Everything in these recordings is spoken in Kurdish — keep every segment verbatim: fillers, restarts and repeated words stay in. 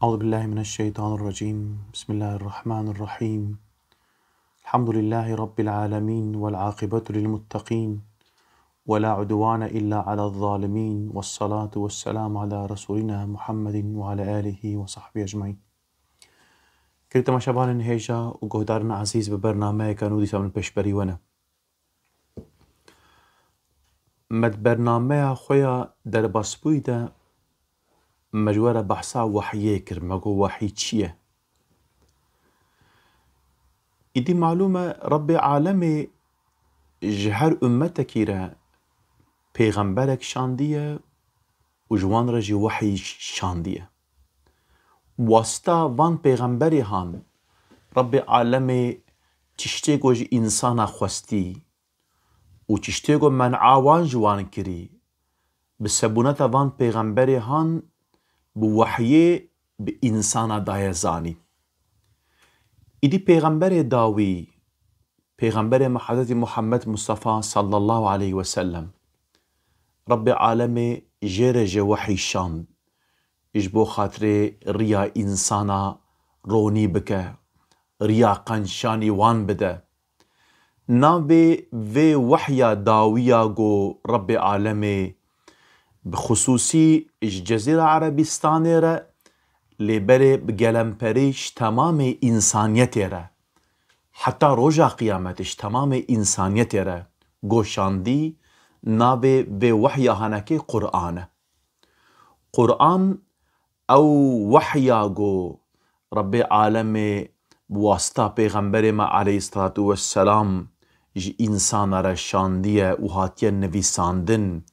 أعوذ بالله من الشيطان الرجيم. بسم الله الرحمن الرحيم. الحمد لله رب العالمين والعاقبة للمتقين ولا عدوان إلا على الظالمين والصلاة والسلام على رسولنا محمد وعلى آله وصحبه أجمعين. Kêrî temaşevanên hêja û guhdarên ezîz, bi bernameyeke nû dîsa min pêşberî we ne. Me di bernameya xwe ya derbasbûyî de me ji we re behsa wehyê kir. Me got, wehî çi ye? Îdî malûm e, Rebbê alemê ji her ummetekî re pêxemberek şandiye û ji wan re jî wehî şandiye. Wasta van pêxemberê han, Rebbê alemê tiştê ku ji însana xwestî û tiştê ku men'a wan ji wan kirî, bi sebûneta van pêxemberê han bi wehyê bi însana daye zanîn. Îdî pêxemberê dawî, pêxemberê me Hezretî Muhammed Mustafa sallallahu aleyhi ve sellem, Rebbê alemê jê re jê wehî şand, ji bo xatirê riya însana ronî bike, riya qencanî wan bide. Navê vê wehya dawiya ku Rebbê alemê bi xusûsî ji Cezîra Erebîstanê re, lê belê bi gelemperî ji temamê însaniyetê re, heta roja qiyametê ji temamê însaniyetê re goşandî, navê vê wehya hanekê Qur'an e. Qur'an ew wehya ku Rebbê alemê bi wasita pêxemberê me aleyhisselatu vesselam ji însana re şandiye û hatiye nivîsandin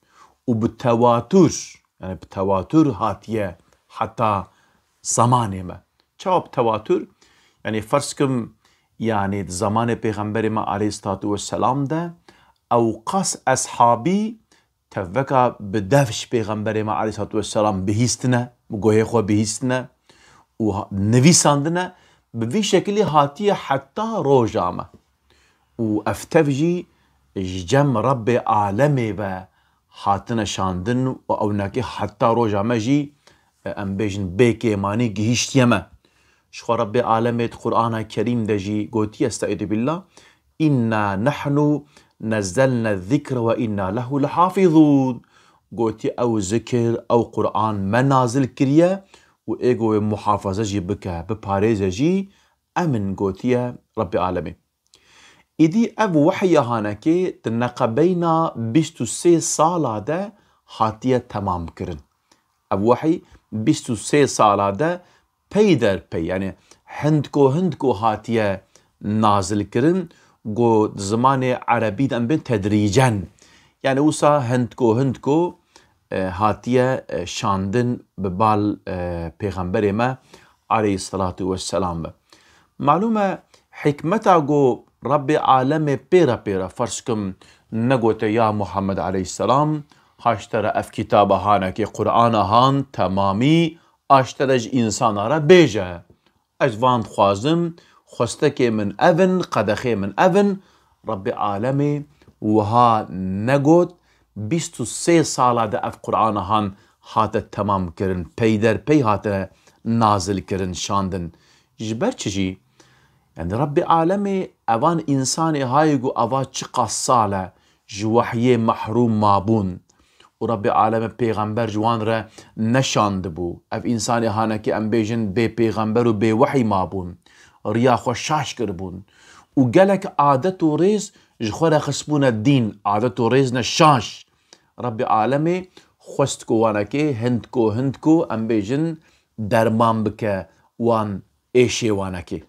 û bi tewatur, yani bi tewatur hatiye heta zemanê me. Çawa bi tewatur? Yani ferz kim, yani di zemanê pêxemberê me aleyhisselatu vesselam de ewqas eshabî tevveka bi dev ji pêxemberê me aleyhisselatu vesselam bihîstine, bi guhê xwe bihîstine û ha-, nivîsandine, bi vî şekilî hatiye heta roja me. Û ev tev jî ji cem Rebbê alemê ve hatine şandin û ewnekê heta roja me jî, e, em bêjin bê kêmanî gihîştiye me. Ji xwe Rebbê alemê di Qur'ana Kerîm de jî gotiye, Estaizu billah, "Inna nahnu nezzelne zikre ve inna lehu lehafizûn." Gotiye, ew zikir, ew Qur'an me nazil kiriye û ê ku wê muhafaze jî bike, biparêze jî, em in, gotiye Rebbê alemê. Îdî ev wehya hanekê di neqebeyna bîst û sê sala de hatiye temam kirin. Ev wehî bîst û sê sala de pey der pey, yani hindko hindko hatiye nazil kirin, ku di zimanê erebî de em bên tedrîcen. Yani wisa hindko hindko, e, hatiye, e, şandin bi bal, e, pêxemberê me aleyhisselatu vesselam ve. Malûm e, hikmeta ku Rebbê alemê pê re pê re, ferz kim, negote ya Muhammed aleyhisselam, haşte re ev kitaba hanekê Qur'ana han temamî, aşte re ji însana re bêje. Ez van dixwazim, xwestekê min ev in, qedexê min ev in. Rebbê alemê wiha negot, bîst û sê sala de ev Qur'ana han hate temam kirin, peyderpey hate nazil kirin, şandin. Ji ber çi jî? Yani Rebbê alemê evan însanê hayê ku eva çiqas sal e ji wehyê mehrûm mabûn û Rebbê alemê pêxember ji wan re neşandibû. Ev însanê hanekê em bêjin bê pêxember û bê wehî mabûn. Riya xwe şaş kiribûn. Û gelek adet û rêz ji xwe re xistbûne dîn, adet û rêzne şaş. Rebbê alemê xwest ku wanekê hindko hindko em bêjin derman bike wan êşê wanekê.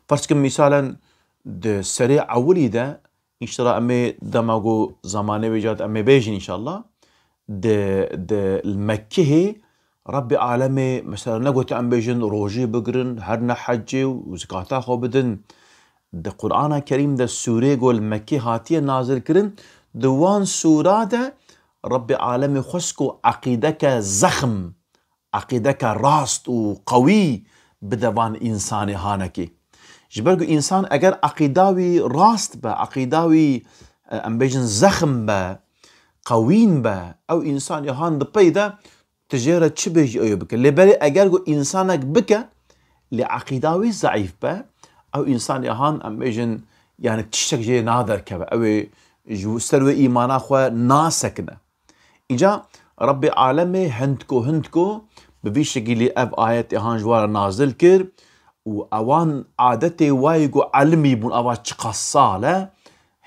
Ferz kim, mîsalen di serê ewilî de, înşallah em ê dema ku zemanê wê cat em ê bêjin înşallah, di, di li Mekkehê Rebbê alemê mesela negote em bêjin rojî bigirin, herine hecê û zikata xwe bidin. Di Qur'ana Kerîm de sûrê ku li Mekkê hatiye nazil kirin, di wan sûra de Rebbê alemê xwest ku eqîdeke zexm, eqîdeke rast û qewî bide van însanê hanekê. Ji ber ku însan eger eqîda wî rast be, eqîda wî, e, em bêjin zexm be, qewîn be, ew însanê han di pey de tu jê re çi bêjî ew ê bike. Lê belê eger ku însanek bike, lê eqîda wî zeîf be, ew însanê han em bêjin, yani tiştek jê naderkeve. Ew ê ji ser wê îmana xwe nasekine. Îca Rebbê Alemê hindko hindko bi vî şekilî ev ayetê han ji wan re nazil kir û ewan adetê wayê ku elimî bûn ava çiqas sal e,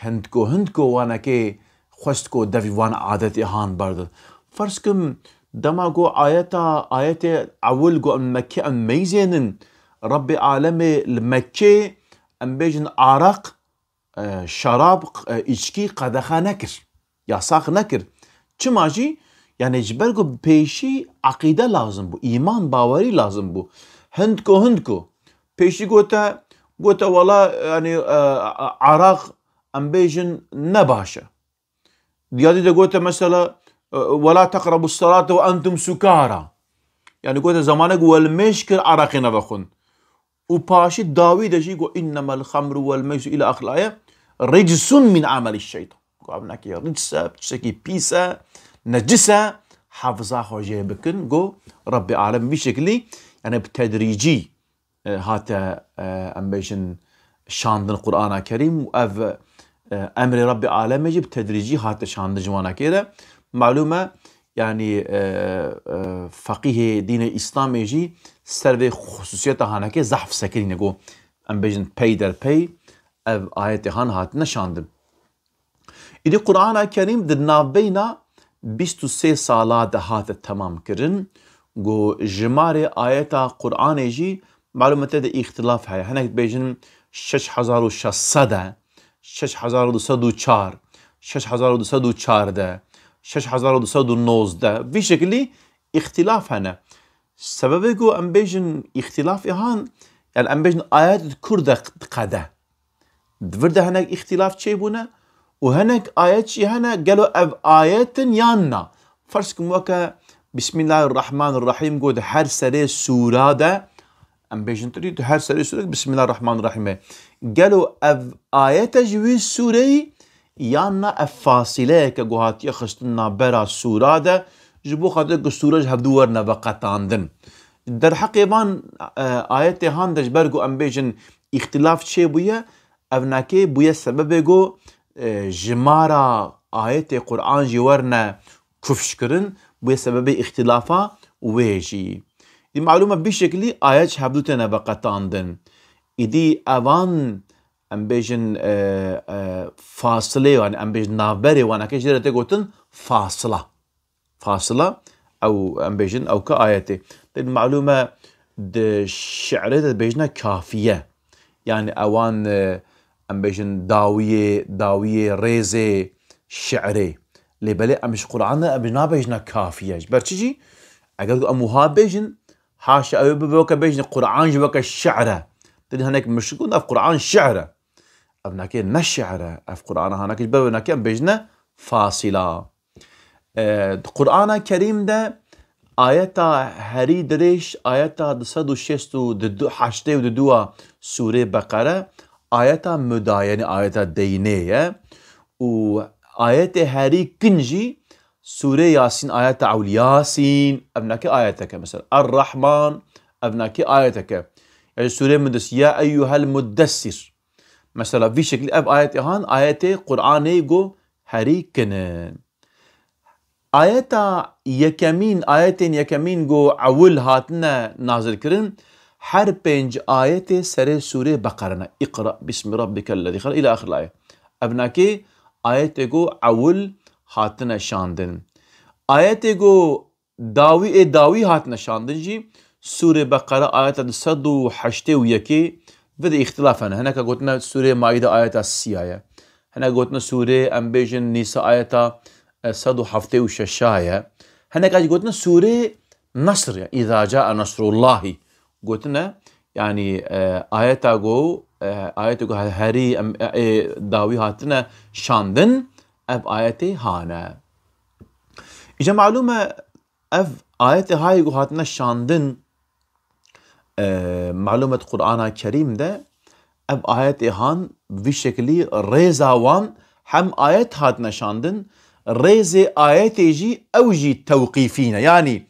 hindko hindko wanekê xwest ku devî wan adetê han berdin. Ferz kim dema ku ayeta, ayetê ewil ku em Mekkê em meyzênin, Rebbê Alemê li Mekkê em bêjin araq, e, şarab, e, îçkî qedexe nekir. Yasax nekir. Çima jî? Yani ji ber ku pêşî eqîde lazim bû, îman, bawerî lazim bû. Hindko hindko. Pêşî gote, gote wela, yani, e, e, araq em bêjin ne baş e. Diyadî de gote mesela, e, "Wela teqrebu salate ve entum sukara." Yani gote zemanek welmêş kir araqê nevexwin. Û paşî dawî de jî got, "Innemel xemru wel meysu" ila axir aye, "Ricsun min ameli şeytan." Got, "Ev nekê rics e, tiştekî pîs e, necis e, hafiza xwe jê bikin." Got, Rebbê Alem vî şekilî, yani bi tedrîcî, e, hate, e, em bêjin şandin Qur'ana Kerîm û ev, e, emrê Rebbê Alemê jî bi tedrîcî hate şandin ji wanekê re. Malûm e, yani, e, e, feqîhê dînê Îslamê jî ser vê xusûsiyeta hanekê zehf sekinîne, got, em bêjin pey der pey ev ayetê han hatine şandin. Îdî Qur'ana Kerîm di navbeyna bîst û sê sala de hate temam kirin. Got, jimarê ayeta Qur'anê jî malûm e te de îxtilaf heye. Hinek dibêjin şeş hezar û şeş sed e, şeş hezar û du sed û çar, şeş hezar û du sed û çardeh, şeş hezar û du sed û nozdeh. Vî şekilî îxtilaf hene. Sebebê ku em bêjin îxtilaf ê han, yani em bêjin ayet di kur de diqede. Di vir de hinek îxtilaf çêbûne û hinek ayet jî hene, gelo ev ayet in yan na? Ferz kim weke Bismillahirrahmanirrahîm got di her serê sûra de, em bêjin tirî, di her serê sûre Bismillahirrahmanirrahîm e. Gelo ev ayet e ji wî sûreyî yan na ev fasileyeke ku hatiye xistin navbera sûra de, ji bo xatir ku sûre ji hevdû werine veqetandin. Derheqê van, e, ayetê han de ji ber ku em bêjin îxtilaf çêbûye, ev nake bûye sebebê ku, e, jimara ayetê Qur'an jî werine kufş kirin, bûye sebebê îxtilafa wê jî. Dî malûm e bî şekilî ayet ji hevdû têne veqetandin. Îdî evan, em bêjin, e, e, fasilê, yani em bêjin navberê waneke jê re tê gotin fasila. Fasila, ew em bêjin, ew ke ayetê. Dî malûm e di şi'rê de dibêjine kafiye. Yani ewan, e, em bêjin dawiyê, dawiyê rêzê şi'rê. Lê belê em ji Qur'an de em nabêjine kafiye. Ji ber çi jî? Eger ku em wiha bêjin, haşa ew ê bibe weke bêjin Qur'an jî weke şi'r e. Dî hinek muşrik got, ev Qur'an şi'r e. Ev nake ne şi'r e. Ev Qur'ana hanake ji ber wê nake em bêjine fasila. E, di Qur'ana Kerîm de ayeta herî dirêj, ayeta du sed û şêst û heştê û du a Sûrê Beqere, ayeta mudayenê, ayeta deynê ye. Û ayetê herî kin jî Sûrê Yasîn, ayeta ewil, Yasîn, ev nake ayeteke, mesela Er-Rahman, ev nake ayeteke. Ya jî Sûrê Mudessir, Ya eyyuhel muddessir. Mesela vî şekilî ev ayetê han, ayetê Qur'anê go herî kin in. Ayeta yekemîn, ayetên yekemîn ku ewil hatine nazilkirin, her pênc ayetê serê sûrê Beqere ne. Îqra bismi rabbikellezî xelaq ila axiril aye. Ev nakê ayetê ku ewil hatine şandin. Ayetê ku dawî ê dawî hatine şandin jî, sûrê Beqere ayeta du sed û heştê û yekê, vê de îxtilaf hene. Hineka gotine sûrê Maîde ayeta sîya ye. Hinek gotine sûrê, em bêjin, Nîsa ayeta, e, sed û heftê û şeş a ye. Hinek jî gotine sûrê Nesr ye. Îza caa nesrullahî gotine, yanî, e, ayeta go, e, ayeta go herî em, e, e, dawî hatine şandin, ev ayetê hane. Îca malûm e, ev ayetê hayê ku hatine şandin, e, malûm e di Qur'ana Kerîm de ev ayetê han vî şekilî rêza wan hem ayet hatine şandin, rêzê ayetê jî ew jî tewqîfî ne. Yanî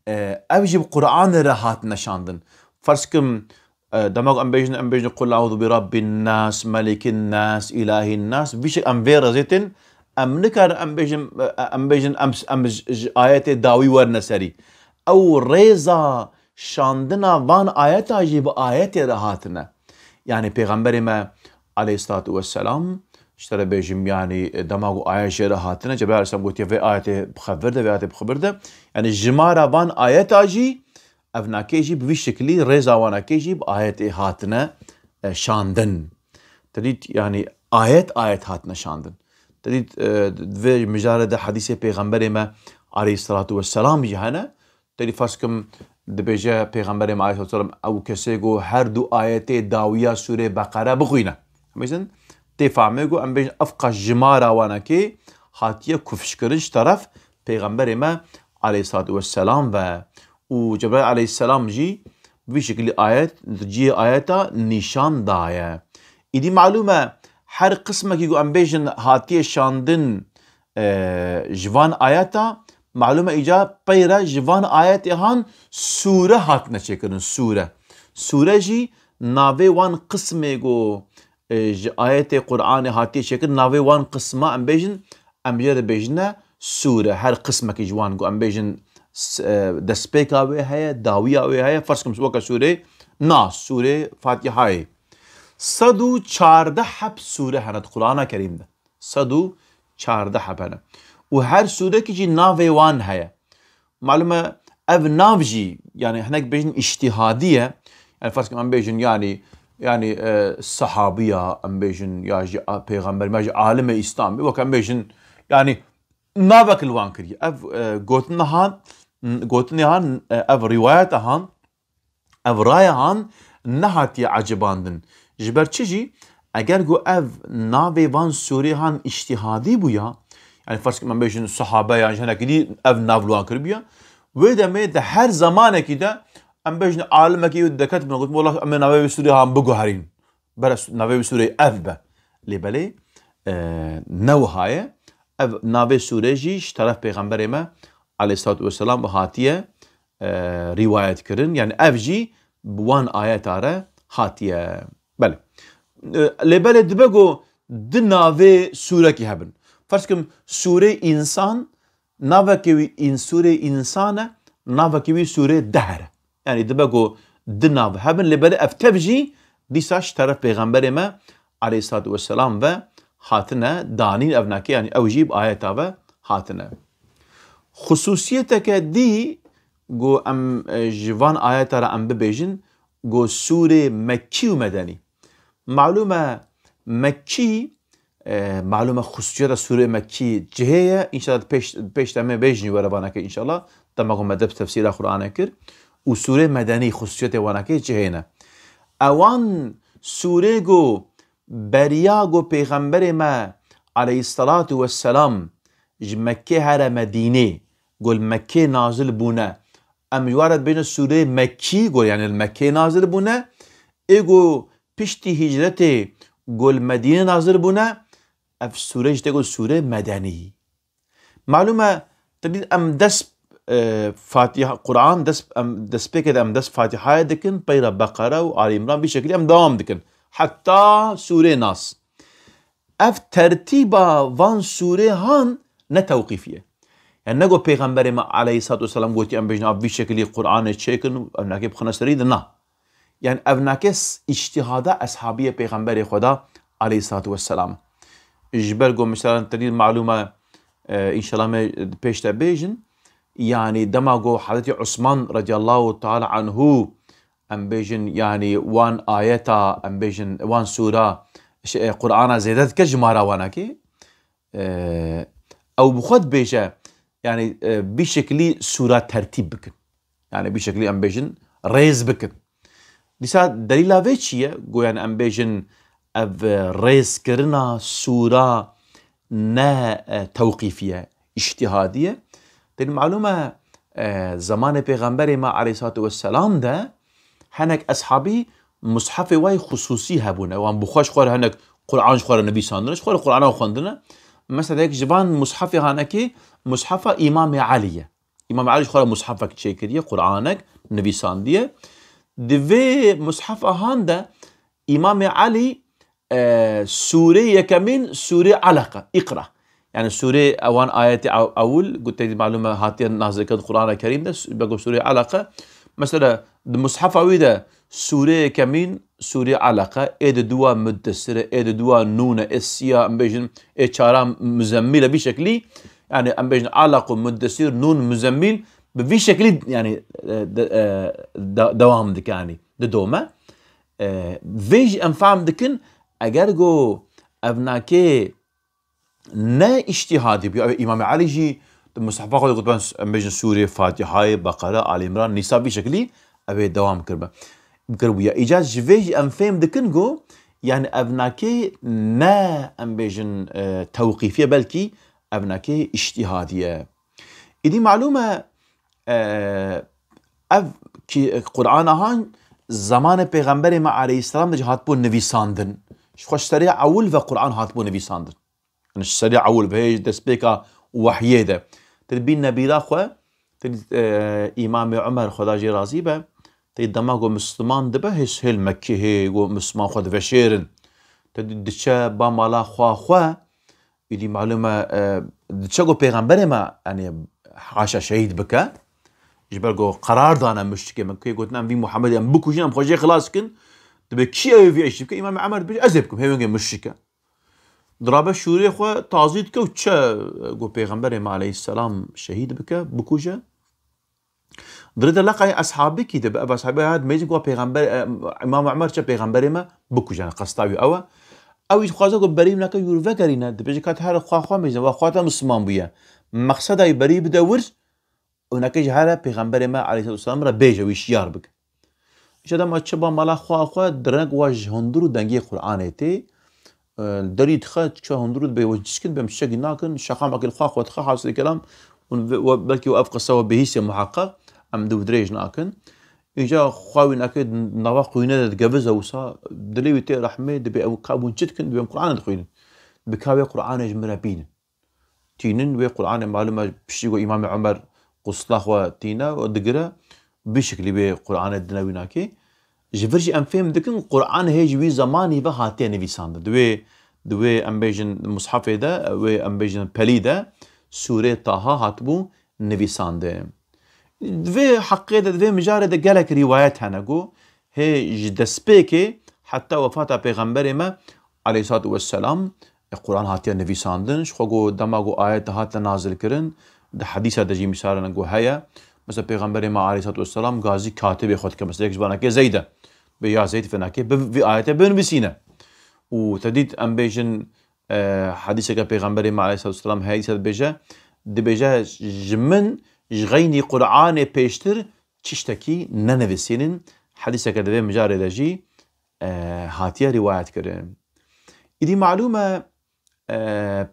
e, ev jî bi Qur'anê re hatine şandin. Ferz kim, e, dema ku em bêjin, em bêjin, "Qul a'udhu bi rabbin nas, melikin nas, ilahin nas", vî şek em vê rêzê tên, em nikarin em bêjin, e, em bêjin, em, em ji, ji ayetê dawî werine serî. Ew rêza şandina van ayeta jî bi ayetê re hatine. Yanî Pêxemberê me aleyhissalatu vesselam, ji te re bêjim, yanî, e, dema ku ayet jê re hatine, Cebraîl aleyhisselam gotiye, "Vê ayetê bixebir de, vê ayetê bixebir de." Yanî jimara van ayeta jî, ev nakê jî bi vî şekilî, rêza wan nakê jî bi ayetê hatine, e, şandin. Te dît, yanî ayet ayet hatine şandin. Te dît, e, di vê mijarê de hedîsê Pêxemberê me aleyhissalatu vesselam jî hene. Te dî ferz kim dibêje Pêxemberê me aleyhissalatu vesselam, ew kesê ku her du ayetê dawiya sûrê Beqere bixwîne. Em bêjin, tê fehmê ku em bêjin ev qas jimara wanekê hatiye kufşkirin ji teref Pêxemberê me aleyhissalatu vesselam ve. Û Cebraîl aleyhisselam jî bi vî şekilî ayet, di cihê ayeta nîşan daye. Îdî malûm e, her qismekî ku em bêjin hatiye şandin, e, ji van ayeta, malûm e, îca peyre ji van ayetê han sûre hatine çêkirin, sûre. Sûre jî navê wan qismê ku, e, ji ayetê Qur'anê hatiye çêkirin, navê wan qisma em bêjin, em jê re bêjine sûre. Her qismekî ji wan ku em bêjin s-, e, destpêka wê heye, dawiya wê heye, ferz kim weke sûrê Nas, sûrê Fatihayê. Sed û çardeh heb sûre hene di Qur'ana Kerîm de. Sed û çardeh heb hene. Û her sûrekî jî navê wan heye. Malûm e, ev nav jî, yanî hinek bêjin îştîhadî ye. Yanî ferz kim em bêjin, yanî, yanî, e, sehabiya, em bêjin, ya jî a-, pêxember, ya jî alimê Îslamê, wek em bêjin, yanî navek li wan kiriye. Ev, e, gotina han, gotinê han, e, ev rîwayeta han, ev raya han nehatiye ecibandin. Ji ber çi jî, eger ku ev navê van sûrê han îştîhadî bûya, yanî ferz kim em bêjin sahabe yan ji hinekî dî ev nav li wan kiribûya, wê demê di her zemanekî de em bêjin alimekî wê deket bûna, gotin, "Wela em ê navê wê sûrê han biguherîn. Bere navê wê sûrê ev be." Lê belê, e, ne wiha ye. Ev navê sûrê jî ji teref Pêxemberê me aleyhissalatu vesselam hatiye, e, rîwayet kirin. Yanî ev jî bi wan ayeta re hatiye. Belê. E, lê belê dibe ku di navê sûrekî hebin. Ferz kim sûrê Însan, navekê wî în-, sûrê Însan e, navekê wî sûrê Dehr e. Yanî dibe ku di nav hebin, lê belê ev tev jî dîsa ji teref Pêxemberê me aleyhissalatu vesselam ve hatine danîn, ev nake, yanî ew jî bi ayeta ve hatine. Xusûsiyeteke dî ku em, e, ji van ayeta re em bibêjin, ku sûrê Mekkî û Medenî. Malûm e, Mekkî, e, malûm e, xusûsiyeta sûrê Mekkî cihê ye, înşallah pêş, pêş demê bêjin were vaneke înşallah, dema ku me dest tefsîra Qur'anê kir, û sûrê Medenî xusûsiyetê waneke cihê ne. Ewan sûrê ku beriya ku Pêxemberê me aleyhissalatu vesselam ji Mekkê here Medînê, ku li Mekkê nazil bûne, em ji wan re dibêjin sûrê Mekkî, ku yanî li Mekkê nazil bûne, ê ku piştî hicretê ku li Medînê nazil bûne, ev sûre jî tê got sûrê Medenî. Malûm e, te dît em dest, e, Fatiha, Quran, dest, em destpêkê de em dest Fatihayê dikin, peyra Beqere û Ali Îmran, vî şekilî em dewam dikin. Heta sûrê Nas. Ev tertîba van sûrê han ne tewqîfî ye. Yani ne got Pêxemberê me aleyhissalatu vesselam gotiye em bêjin, "Ev vî şekilî Quranê çêkin û ev nake bixine serî de." Na. Yani ev nake s-, îçtîhada eshabiyê Pêxemberê Xweda aleyhissalatu vesselam. Ji ber ku mesela te dî malûm e, e, înşallah me pêş de bêjin, yani dema ku Hezretî Osman radiyallahu teala anhu, em bêjin, yani wan ayeta, em bêjin wan sûra, ş-, e, Qur'ana zêde dike ji mara wanakê, e, ew bi xwe dibêje, yani, e, bi şekilî sûra tertîb bikin. Yani bi şekilî em bêjin rêz bikin. Dîsa delîla vê çi ye? Go yani em bêjin ev rêzkirina sûra ne, e, tewqîfî ye, îçtîhadî ye. Tên malûm e, e, zemanê Pêxemberê me aleyhissalatu vesselam de hinek eshabî mushafê wayî xusûsî hebûne. Wan bi xwe ji xwe re hinek Qur'an ji xwe re nivîsandine, ji xwe re Qur'ana xwendine. Mesela yek ji van mushafê hanekê mushafa Îmamê Elî ye. Îmam Elî ji xwe re mushefek çêkiriye, Qur'anek nivîsandiye. Di vê mushefa han de Îmamê Elî, e, sûrê yekemîn, sûrê Eleqe, Îqra. Yani sûrê ewan ayetê ew-, ewil, got te malûm e, hatiye nazilkirin Qur'ana Kerîm de, s-, be got sûrê Eleqe. Mesela di mushefa wî de sûrê yekemîn, sûrê Eleqe, ê di dua Muddessir e, ê di dua Nûn e, ê siya, em bêjin, ê çara Muzemmil e, vî şeklî. Yani em bêjin Eleq û Muddessir, Nûn, Muzemmil, bi vî şeklî yani, e, de-, e, de-, dewam dike yani, didome. E, vê jî em fehm dikin, eger go ev nakê ne îştîhadî bû, ew Îmamê Elî jî di mushefê xwe de got, ben, em bêjin sûrê Fatîhayê, Beqere, Ali Îmran, Nîsa, vî şeklî ew ê dewam kirbe. Kiribûye. Îca ji vê jî em fêm dikin go, yani ev nakê ne, em bêjin, e, tewqîfî ye, belkî ev nakê îştîhadî ye. Îdî malûm e, e, ev kî-, Qur'ana han zemanê Pêxemberê me aleyhisselam de jî hatibû nivîsandin. Ji xwe ji serê ewil ve Qur'an hatibû nivîsandin. Yani ji serê ewil ve, hê ji destpêka wehyê de. Te dibîne bîra xwe, te dî, e, Îmamê Umer, Xweda jê razî be, te dî dema ku Misliman dibe, hê, hê li Mekkê hê ku Misliman xwe diveşêrin. Te dî diçe ba mala xwe xwe, Îdî malûm e, e, diçe ku pêxemberê me, yani, haşa şehîd bike, ji ber ku qerar dane muşrikê Mekkeyê, gotin, em vî Muhammedê em bikujin, em xwe jê xilas kin, dibe kî ew ê vî îşî bike? Îmam Emer dibêje, ez ê bikim, hê wengê muşrik e. Dirabe şûrê xwe tazî dike û çe, e, ku pêxemberê me aleyhisselam şehîd bike, bikuje. Dirê de leqayê eshabikî dibe, ev eshabî ya dimêjin ku pêxember, e, Îmam Emer çe pêxemberê me bikuje, qesta wî ew e. Ew jî dixwaze ku berî wineke yûr vegerîne, dibêje ka te here xwe xwe mêjin, wa xwe te Misliman bûye. Meqseda wî berî bide wir û wineke jî here pêxemberê me aleyhisselatu vesselam re bêje, wî şiyar bike. Îşte dema çi ba mala xwe xwe, dirêk wa ji hundir û dengê Qur'anê tê, e, derî dixe, çi hundir û dibê we çişkin, bêm çiçekî nakin, şeqamekî li xwe xwe dixe, hasilê kelam, hûn ve-, we-, belkî we ev qise we bihîsê muheqeq, em dû dirêj nakin. Îca xwe wî neke nava xwîne de digevize wisa, dilê wî tê rehmê, dibê ew ka bûn çi dikin, dibê em Qur'anê dixwînin. Bi ka wê Qur'anê ji min re bînin. Tînin wê Qur'anê malûm e piştî ku Îmamê Umer qusla xwe tîne û digire, bi şeklî wê Qur'anê dine wî nakê. Ji vir jî em fêm dikin Qur'an hê ji wî zemanî ve hatiye nivîsandin. Di wê, di wê em bêjin mushefê de, wê em bêjin pelî de sûrê Taha hatibû nivîsandin. Di vê heqê de, di vê mijarê de gelek rîwayet hene ku hê ji destpêkê heta wefata Pêxemberê me aleyhissalatu vesselam, e, Quran hatiye nivîsandin. Ji xwe ku dema ku ayet hate nazil kirin, di hedîsa de jî mîsal hene ku heye. Mesela Pêxemberê me aleyhissalatu vesselam gazî katibê xwe dike. Mesela yek ji vanakê Zeyd e. Bê ya Zeyd fenakê bi vî ayetê binivîsîne. Û te dît em bêjin, e, hedîseke Pêxemberê me aleyhissalatu vesselam heye, dîsa dibêje, dibêje, ji min ji xeynî Qur'anê pêştir tiştekî nenivîsînin. Hedîseke di vê mijarê de jî, e, hatiye rîwayet kirin. Îdî malûm e, e,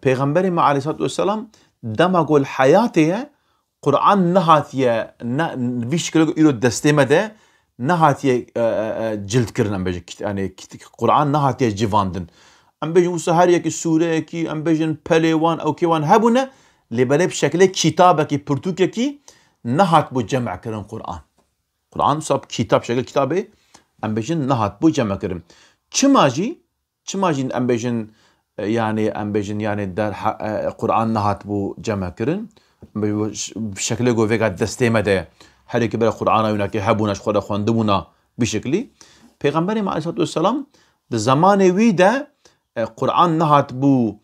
Pêxemberê me aleyhissalatu vesselam dema ku li heyatê ye, Qur'an nehatiye, ne, vî şikilê ku îro destê me de nehatiye, e, e, e, cild kirin, em bêjin, kit-, yani, kit-, Qur'an nehatiye civandin. Em bêjin, wisa her yekî sûreyekî, em bêjin, pelê wan, ewkê wan hebûne, lê belê bi şekilê kitabekî, pirtûkekî nehatbû cem kirin Qur'an. Qur'an wisa bi kitab, şekil kitabê, em bêjin, nehatbû cem kirin. Çima jî Çima jî em bêjin, e, yani, em bêjin, yani, der ha-, e, Qur'an nehatbû cem kirin? Em bêjin, ş-, şekilê ku vêga destê me de, her yekî bere Qur'ana wî nakê hebûna, ji xwe re xwendibûna, bî şeklî. Pêxemberê me aleyhissalatu vesselam di zemanê wî de, e, Qur'an nehatbû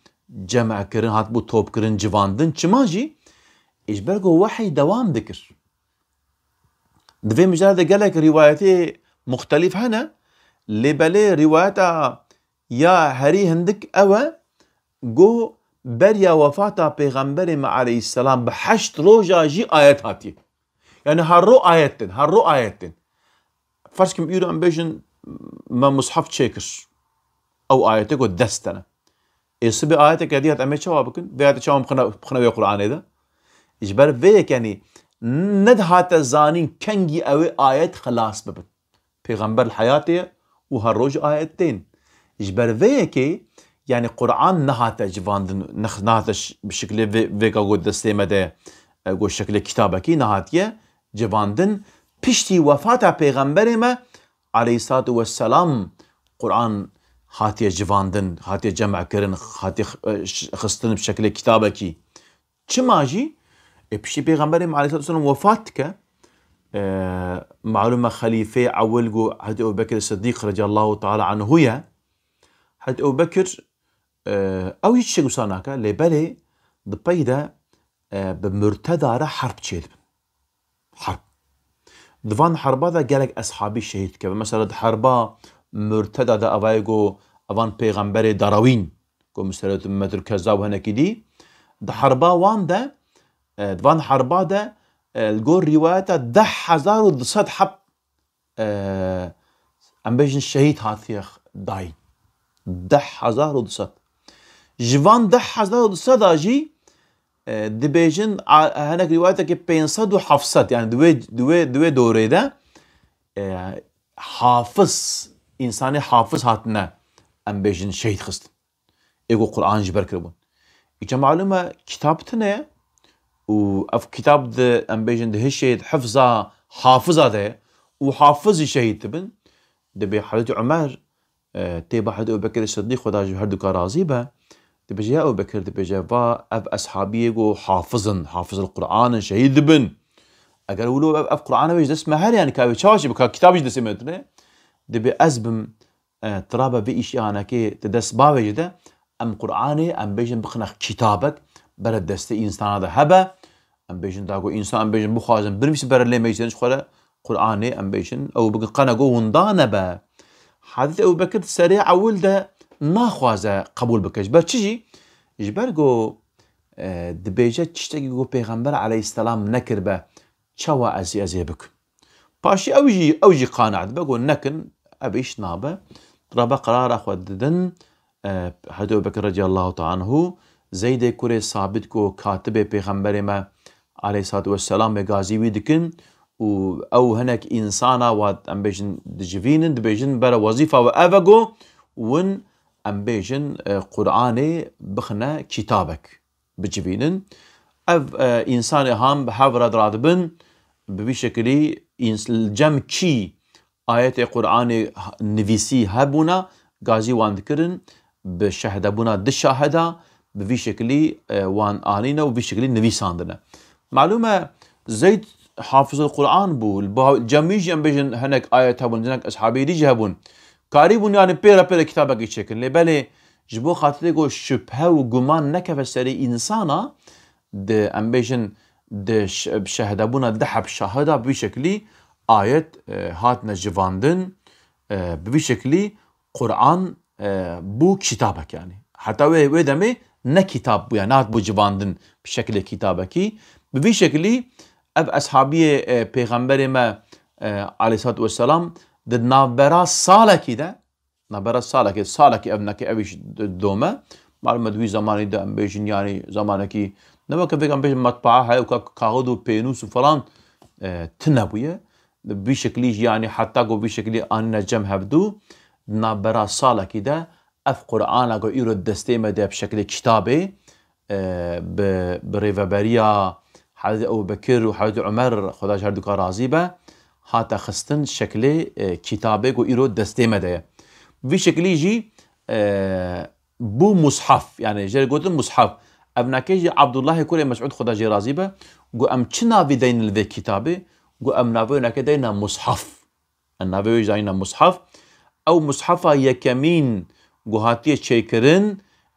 cem kirin, hatbû top kirin, civandin. Çima jî? Ji ber ku wehî dewam dikir. Di vê mijarê de gelek rîwayetê muxtelîf hene, lê belê rîwayeta ya herî hindik ew e, ku beriya wefata Pêxemberê me aleyhisselam bi heşt roja jî ayet hatiye. Yani her ro ayet tên, her ro ayet tên. Ferz kim îro em bêjin me mushaf çêkir. Ew ayetê ku dest te ne. Ê sibê ayeteke dî hat, em ê çawa bikin? Vê ayetê çawa bixine, bixine wê Qur'anê de? Ji ber vê yekê, yanî, nedihate zanîn kengî ew ê ayet xilas bibin. Pêxember li heyatê ye û her roj ayet tên. Ji ber vê yekê, yanî, Qur'an nehate civandin, neh-, nehate ş-, bi şiklê vê, vêka ku destê me de, e, go şeklê kitabekî nehatiye civandin. Piştî wefata Pêxemberê me aleyhissalatu vesselam Quran hatiye civandin, hatiye cem'kirin, hatiye x-, e, ş-, xistin bi şeklê kitabekî. Çima jî? E, piştî Pêxemberê me aleyhissalatu vesselam wefat dike, e, malûm e xelîfê ewil go Hezretî Ebu Bekir Siddîq radiyallahu teala anhu ye. Hezretî Ebu Bekir, e, ew hiç tiştek wisa nake, lê belê di pey de, e, bi murteda re herb çêdibin. Herb. Di van herba de gelek eshabî şehîd dikeve. Mesela di herba murteda de evayê go evan pêxemberê darawîn, go Museylemetül Kezzab û hinekî dî. Di herba wan de, e, di van herba de, e, li gor rîwayeta deh hezar û du sed heb, e, em bêjin şehîd hatiye dayîn. Deh hezar û du sed. Ji van deh hezar û du sed a jî, e, dibêjin, a, hinek rîwayetekê pênc sed û heft sed, yani di wê, di wê, di wê dorê de, e, hafiz, însanê hafiz hatine, em bêjin, şehîd xistin. Ê ku Quran ji ber kiribûn. Îca malûm e, kitab tune ye û ev kitab di, em bêjin, di hişê, di hifza hafiza de ye û hafiz jî şehîd dibin. Dibê Hezretî Umer, e, tê ba Hezretî Ebu Bekir Siddîq, Xweda ji her duka razî be, dibêje, ya Ebu Bekir, dibêje, va ev eshabiyê ku hafiz in, hafizil Quran in, şehîd dibin. Eger wilo ev, ev Quran ev ji dest me here, yani ka wê çawa jî bika, kitab jî destê me tune, dibê ez bim, e, tirabe vê îşê hanekê di dest bavê jî de, em Quranê, em bêjin, bixine kitabek, bere destê însana de hebe, em bêjin, da ku însan, em bêjin, bixwazin, binivîsin bere lê meclîsên ji xwe re, Quranê, em bêjin, ew bikin qene ku winda nebe. Hezretî Ebu Bekir di serê ewil de naxwaze qebûl bike. Ji ber çi jî? Ji ber ku, e, dibêje tiştekî ku Pêxember aleyhisselam nekiribe, çawa ez, ez ê bikim? Paşî ew jî, ew jî qane dibe, got, nekin, ev îş nabe. Rabe qerara xwe didin, e, Hezretî Ebu Bekir radiyallahu teala anhu, Zeydê kurê Sabit ku katibê Pêxemberê me aleyhissalatu vesselam ê gazî wî dikin û ew hinek însana wa, em bêjin, dicivînin, dibêjin, bere wezîfa we ev e ku win, em bêjin, e, Quranê bixine kitabek bicivînin. Ev, e, însanê han bi hev re diradibin, bi vî şekilî ins-, cem kî ayetê Quranê h-, nivîsî hebûna, gazî wan dikirin, bi şehedebûna di şaheda, bi vî şekilî, e, wan anîne û vî şekilî nivîsandine. Malûm e, Zeyd hafizul Quran bû, li ba-, cem wî jî em bêjin hinek ayet hebûn, hinek eshabê dî jî hebûn. Karîbûn, yani pê re pê re kitabekî çêkin. Lê belê ji bo xatirê ku şubhe û guman nekeve serê însana, di, em bêjin, di ş-, bi şehedebûna di heb şahida bi vî şekilî ayet, e, hatine civandin, e, bi vî şekilî Quran, e, bû kitabek yani. Heta wê, wê demê ne kitab bû yani, nehat bû civandin bi şekilê kitabekî. Bi vî şekilî ev eshabiyê, e, Pêxemberê me, e, aleyhissalatu vesselam di navbera salekî de, navbera salekê, salekî ev neke, ev îş d-, dome. Malum e, di wî zamanî de em bêjin, yanî zamanekî ne weke vêga em bêjin metbaa heye û ka-, kaxid û pênûs û falan, e, tune bûye. Bi vî şekilî jî, yanî heta ku vî şekilî anîne cem hevdû, di navbera salekî de ev Qur'ana ku îro destê me de bi şekilê kitabê, e, bi, bi rêveberiya Hezretî Ebu Bekir û Hezretî Umer, Xweda ji her duka razî be, hate xistin şeklê, e, kitabê ku îro destê me de ye. Vî şekilî jî, e, bû mushaf, yani jê re gotin mushaf. Ev nake jî Abdullahê kurê Mes'ud, Xweda jê razî be, got, em çi navî deynin li vê kitabê? Got, em navê wê nake deyne mushaf. Em navê wê jî dayîne mushaf. Ew mushafa yekemîn ku hatiye çêkirin,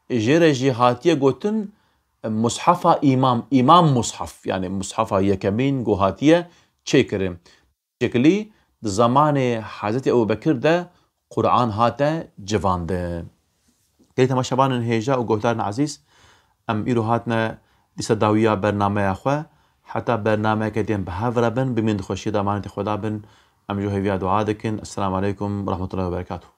jê re jî hatiye gotin, e, mushafa îmam, îmam mushaf, yani mushafa yekemîn ku hatiye çêkirin. Şekilî di zamanê Hezretî Ebu Bekir de Qur'an hate civandin. Gelî temaşevanên hêja û guhdarên ezîz, em îro hatine dîsa dawiya bernameya xwe. Heta bernameyeke din bi hev re bin, bimînin di xweşiyê de, emanetê Xweda bin. Em ji hêviya dua dikin. Esselamu aleykum ve rahmetullahi ve berekatuhu.